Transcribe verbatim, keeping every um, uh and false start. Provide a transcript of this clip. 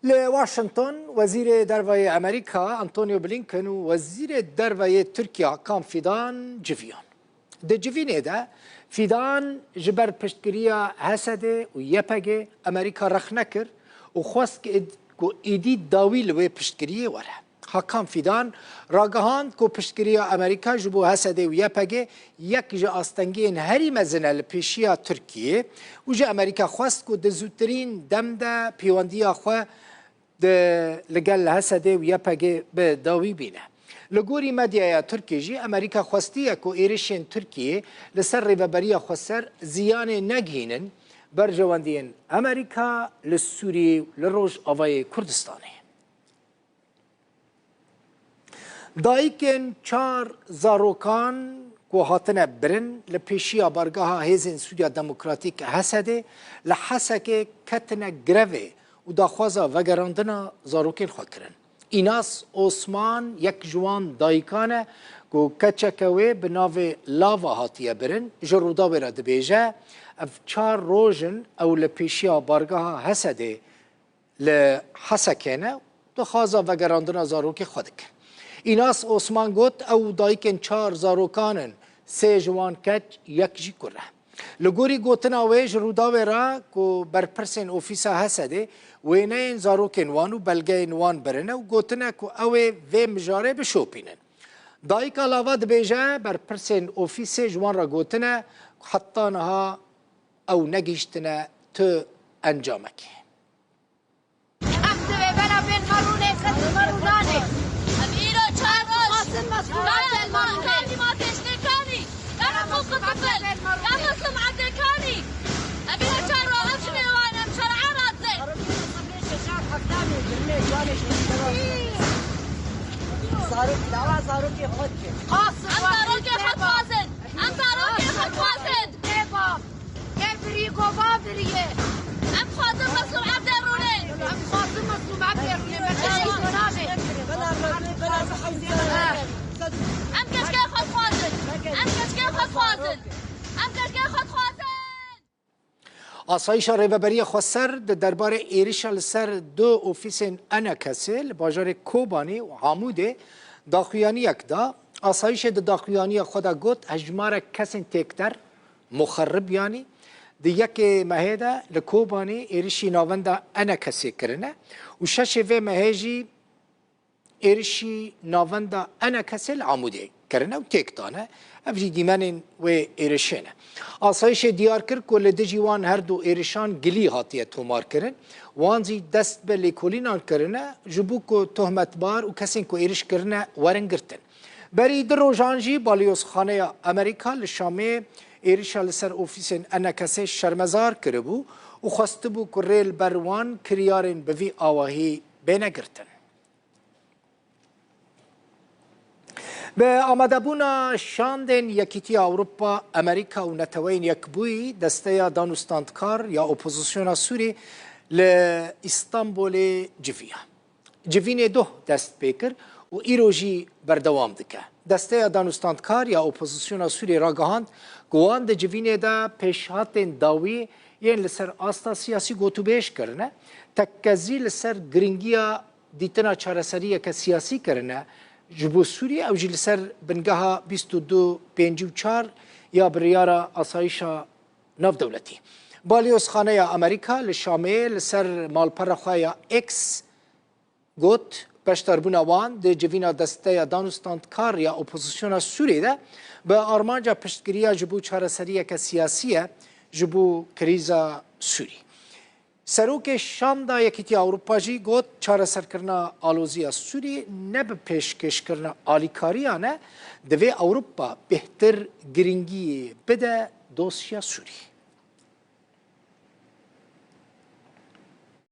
Li Washington, Wezîrê Derve yê Amerîka Antonio Blinken û Wezîrê Derve yê Tirkiye Hakan Fidan civiyan. Di civînê de Fidan ji ber piştgiriya H S D û Y P G Amerîka rexne kir û xwest ku êd-, ku êdî dawî li wê piştgiriyê were. Hakan Fidan ragihand ku piştgiriya Amerîka ji bo H S D û Y P G yek ji astengiyên herî mezin e li pêşiya Tirkiyê û ji Amerîka xwest ku di zûtirîn dem de pêwendiya xwe di, li gel H S D û Y P G bi dawî bîne. Li gorî medyaya Tirkiyê jî Amerîka xwestiye ku êrişên Tirkiyê li ser Rêveberiya Xweser ziyanê negihînin berjewendiyên Amerîka li Sûriyê û li Rojavayê Kurdistanê. Dayikên çar zarokan ku hatine birin li pêşiya bargeha Hêzên Sûriya Demokratîk, H S D, li Hesekê ketine grevê û daxwaza vegerandina zarokên xwe kirin. Înas Osman yek ji wan dayikan e ku keçeke wê bi navê Lava hatiye birin, ji Rûdawê re dibêje, ev çar roj in ew li pêşiya bargeha H S D li Hesekê ne, dixwaza vegerandina zarokê xwe dike. Înas Osman got, ew dayikên çar zarokan in, sê ji wan keç, yek jî kur e. Li gorî gotina wê ji Rûdawê re ku berpirsên ofîsa H S D wêneyên zarokên wan û belgeyên wan birine û gotine ku ew ê vê mijarê bişopînin. Dayika Lava dibêje, berpirsên ofîsê ji wan re gotine ku heta niha ew negihîştine tu encamekê. Ev divê bela bên me rûnê, qet me rûnanê. Ev îro çar roj. Qasim Mesûd Abdel Merûnê. Kanî ma têştê kanî. Gana Muqim Abdel. Gana Muqim Abdel kanî. Ev îro çar roj, ev ji mêwan em şer'a razê. Zarok, dawa zarokê xwe dike. Qasim Em zarokê xwe dixwazin. Em zarokê xwe dixwazin. Bêbam. Ev birî gova birî ye. Em dixwazin Mesûm Ebdê rûnê. Em dixwazin Mesûm Ebdê rûnê. Me tiştî ku nabê. Bela, bela, bela, bela, Em keçikê xwe dixwazin. Em keçikê xwe dixwazin. Em keçikê xwe dixwazin. Asayîşa Rêveberiya Xweser di derbarê êrişa li ser du ofîsên ENKS'ê li bajarê Kobanê û Amûdê daxuyaniyek da. Asayîşê di daxuyaniya xwe de got, hejmarek kesên têkder, muxerrib yanî, di yekê mehê de li Kobanê êrişî navenda ENKS'ê kirine û şeşê vê mehê jî êrişî navenda ENKS'ê li Amûdê kirine û têk dane. Ev jî dîmenên wê êrişê ne. Asayîşê diyar kir ku li dijî wan her du êrişan gilî hatiye tomarkirin. Wan jî dest bi lêkolînan kirine, ji bo ku tohmetbar û kesên ku êriş kirine werin girtin. Berî du rojan jî Baliyozxaneya Amerîka li Şamê êrişa li ser ofîsên ENKS'ê şermezar kiribû û xwestibû ku rê li ber wan kiryarên bi vî awahî bêne girtin. Bi amadebûna şandên Yekîtiya Ewropa, Amerîka û Neteweyên Yekbûyî, Desteya Dan û Standkar ya Opozisyona Sûrî li Îstanbulê civiya. Civînê doh dest pê kir û îro jî berdewam dike. Desteya Dan û Standkar ya Opozisyona Sûrî ragihand ku wan di civînê de pêşhatên dawî yên li ser asta siyasî gotûbêj kirine, tekkezî li ser girîngiya dîtina çareseriyeke siyasî kirine ji bo Sûriyê, ew jî li ser bingeha bîst û du pêncî û çar ya biryara asayişa navdewletî. Baliyozxaneya Amerîka li Şamê li ser malpera xwe ya X got, beşdarbûna wan di civîna Desteya Dan û Standkar ya Opozisyona Sûriyê de bi armanca piştgiriya ji bo çareseriyeke siyasî ye ji bo krîza Sûrî. Serokê Şanda Yekîtiya Ewropa jî got, çareserkirina aloziya Sûrî ne bi pêşkêşkirina alîkariyan e, divê Ewropa bêhtir girîngiyê bide dosya Sûrî.